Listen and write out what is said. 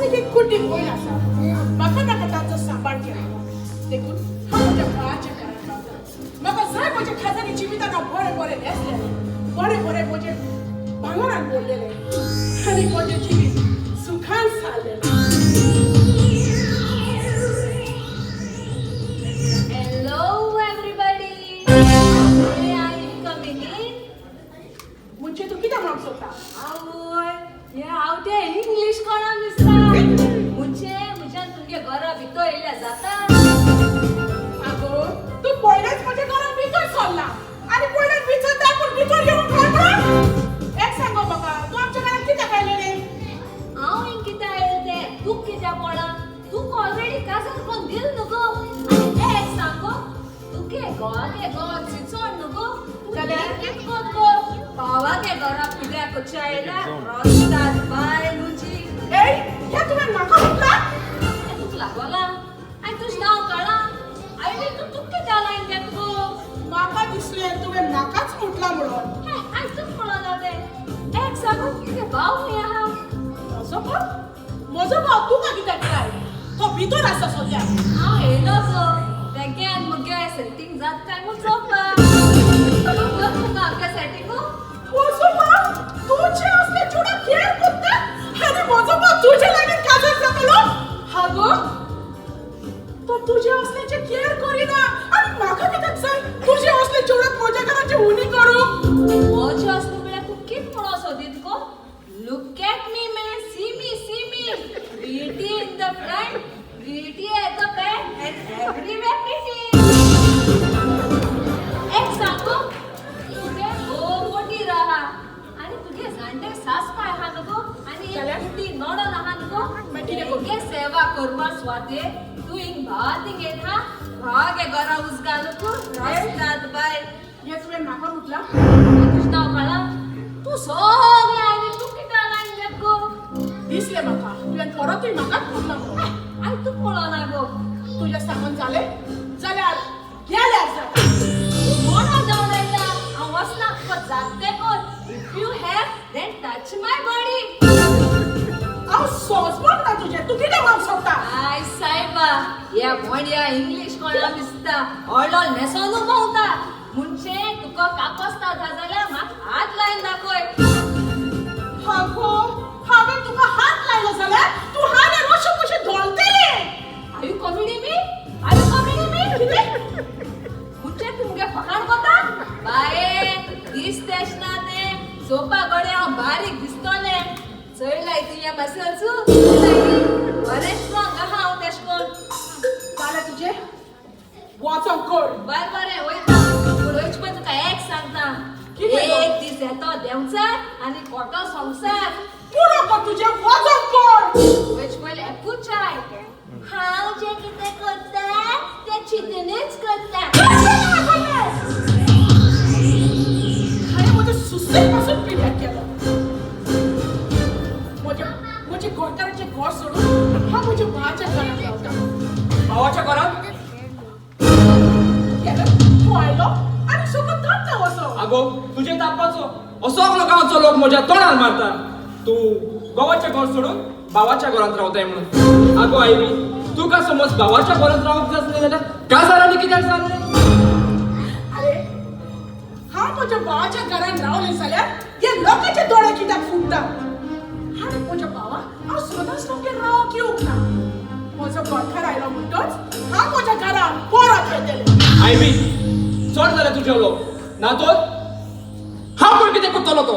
आनीक एक कुड्डी भयण आसा. म्हाका नाका तांचो सांबाळ केलो. देखून हांव म्हज्या भावाच्या घरांत रावता. म्हाका जाय म्हज्या खाजगी जिवितान हांव बरें बरें न्हेसलेलें, बरें बरें म्हजें भांगरान भरलेलें आनी म्हजें जिवीत सुखान सारलेलें. Hello everybody. May I coming in? म्हणजे तूं कितें म्हणूंक सोदता? आवय, हे आवटे इंग्लीश कोणा दिसता? म्हणजे म्हज्यान तुमगे घरा भितर येयल्या जाता? आगो, तूं पयलेच म्हज्या घरान भितर सरला आनी पयलेच विचारता पूण भितर येवंक काय म्हणून? एक सांगो म्हाका, तूं आमच्या घरान कित्याक आयलेलें? हांव हिंग कित्याक आयलें तें तूं कित्याक पडा? तुका ऑलरेडी काजार कोन्न दिल न्हू गो. आनी एक सांगो, तुगे घोवागे घोवाक चिंचोड न्हू गो. तूं जाल्यार? कित कोत गो भावागे घरा पिड्याक कशी आयल्या रस्ताद बायल तुजी. ए, हें तुवें म्हाका म्हटलां? हें तुका लागोलां आनी तुजें नांव कळ्ळां आयली तूं तुका कित्याक लायन घेत गो? म्हाका दिसलें तुवें म्हाकाच म्हटलां म्हणून. हें आनी तुका कळना तें. एक सांगू, तुगे भाव खंय आहा? म्हजो भाव? म्हजो भाव तुका कित्याक जाय? तो भितर आसा सद्या. हांव येयलो गो बेगीन मुगे सेटींग जाता काय म्हूण चोवपा. तूं कर मुगो आमगे सेटींग. म्हजो भाव तुजे असले चेडूं खेळ करता आनी म्हजो भाव तुजे लागीं काजार जातलो? आगो, तो तुजे असल्याचे केअर करिना आनी म्हाका कित्याक जाय तुजे असले चेडूं म्हज्या घराचे उनी करूंक? म्हजे असले म्हळ्यार तूं कित म्हणो सोदीत गो? Look at me man, see me, see me. Pretty in the front, pretty at the back and everywhere pretty. एक सांगू, तुगे घोव मोटीर आहा आनी तुगे जाणटे सासपाय आहा न्हू गो आनी जाल्यार? एक कुटी नोडल आहा न्हू गो. मागीर कितें करूं? तेगे सेवा करपा सुवातेर तूं हिंग भावा थिंग येता, भावागे घरा उजगाल तूं रस्ताद बायल. हें तुवें म्हाका म्हटलां? तुजें नांव कळ्ळां? तूं सगळें आयली, तूं कित्याक लायन घेत गो? दिसलें म्हाका तुवें परतूय म्हाकाच म्हटलां म्हणून. आनी तुका कळना गो. तुजें सांगून जालें जाल्यार गेल्यार जाता. कोणा जावन आयला? हांव वचना, तुका जाता तें कर. If you have then touch my body. हांव सोंसपाक ना तुजें. तूं कितें म्हणूंक सोदता? I सायबा, ह्या बोंड्या इंग्लीश कोणा दिसता, व्हडलो न्हेसोनू भोंवता. म्हणजे तुका काकोस्ता जाल्यार म्हाका हात लायन दाखय. आगो, हांवें तुका हात लायलो जाल्यार तूं हाल्यार अशें कशें धोलतलें. Are you comedy me? Are you comedy me? कितें? म्हणजे तूं मुगे फकाण कोता? बाये, दीस तेश ना तें सोपा गडे हांव बारीक दिसतलें. चडलाय तुवें मसल्स, बरें स्ट्रॉंग आहा हांव तेश कोन्न. जालें तुजें? वचोंक कर. बरें बरें वयता, पूण वयचे पयलीं तुका एक सांगता. कितें गो? एक दीस येतो देंवचार आनी खोटो संवसार. पुरो गो तुजें, वचोंक कर. वयचे पयलीं एकूच आयक, हांव जें कितें करता तें चिंतूनच करता. हांवें म्हज्या सुसेग पासून पिड्यार केलो. म्हज्या म्हज्या घरकाराचें घर सोडून हांव म्हज्या भावाच्या घरांत रावता. भावाच्या घरात? केलो, तूं आयलो आनी सगळो तापता वचो. आगो, तुजें तापपाचो असो गांवचो लोक म्हज्या तोंडार मारता, तूं घोवाचें घर सोडून भावाच्या घरांत रावताय म्हणून. आगो आयवी, तुका समज भावाच्या घरांत रावंक जाय आसलें जाल्यार काजार आनी कित्याक जालें? अरे, हांव म्हज्या भावाच्या घरांत रावलें जाल्यार हे लोकांचे दोळे कित्याक फुट्टा? आनी म्हज्या भावा हांव सदांच तुमगेर रावंक येवंक ना. म्हजो घरकार आयलो म्हणटच हांव म्हज्या घरा परत येतलें. आयवी, चड जालें तुजें उलोवप. ना तर हांव पळय कितें करतलो तो.